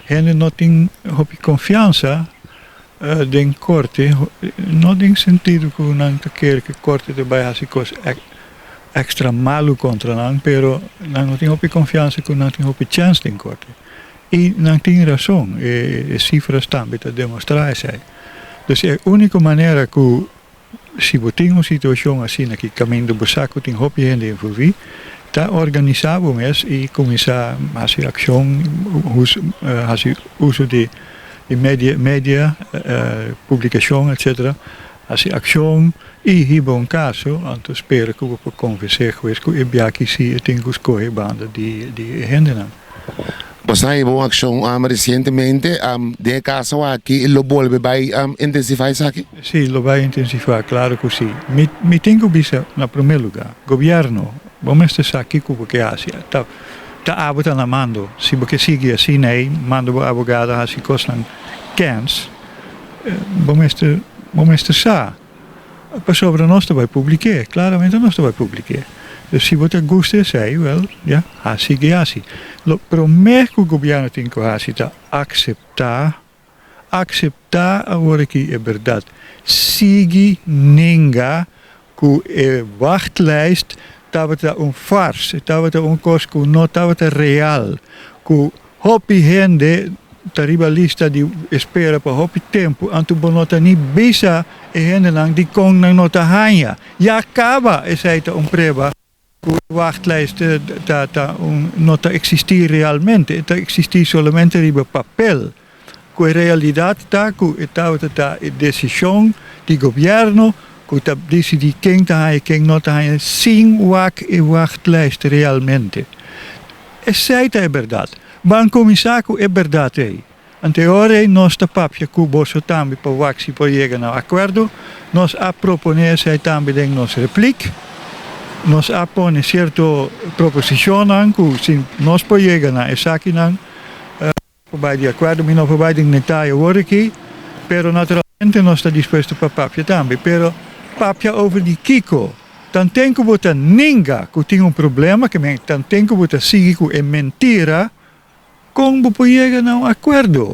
Hende no tin hopi konfiansa den korte, no den sentido ku nan ta kere ku korte ta bai hasi kos èkstra malu kontra nan, pero nan no tin hopi konfiansa ku nan tin hopi chèns den korte. I nan tin rason, e sifras tambe ta demostrá esei. Dus e úniko manera ku si bo tin un situashon asina ki kaminda bo sa ku tin hopi hende envolví, ta organisá bo mes i kuminsá hasi akshon, hasi uso di media, media, publikashon etsetera, hasi akshon i hiba un kaso, anto spera ku bo por konvensé hues ku e biaha si e tin ku skohe banda di e hendenan. Bo sa hiba un akshon resientemente den e kaso aki, lo bolbe bai intensifá esaki? Sí, lo bai intensifá, klaro ku sí. Mi mi tin ku bisa na promé lugá, gobièrnu, bo mester sa kiko bo ke hasi. Ta ta abo ta na mando. Si bo ke sigui asina ei, manda bo abogado hasi kosnan kèns, bo mester bo mester sa. Pasobra nos ta bai publik'é, klaramente nos ta bai publik'é. Dus si bo ta gusta esei, wèl, ya, hasi sigui hasi. Lo promé ku gobièrnu tin ku hasi ta akseptá. Akseptá awor aki e bèrdat. Sigui nenga ku e wachtlijst tabata un fars, e tabata un kos ku no tabata real, ku hopi hende ta riba lista di espera pa hopi tempu, anto bo no ta ni bisa e hendenan dikon nan no ta haña. Ya kaba esei ta un prueba ku e wachtlijst ta ta un no ta eksistí realmente, e ta eksistí solamente riba papel, ku e realidat ta ku e tabata ta e desishon di gobièrnu ku ta disidí ken ta haña i ken no ta haña sin wak e wachtlijst realmente. Esei ta e bèrdat. Ban kuminsá ku e bèrdat ei. Ante ora ei nos ta papia ku boso tambe pa wak si por yega na akuerdo. Nos a proponé esei tambe den nos replik. Nos a pone sierto proposishonnan ku si nos por yega na esakinan por bai di akuerdo. Mi no por bai den detaye awor aki, pero naturalmente nos ta dispuesto pa papia tambe. Pero papia over di kiko? Tanten ku bo ta ninga ku tin un problema, ke men tanten ku bo ta sigui ku e mentira, Kon bo por yega na un akuerdo?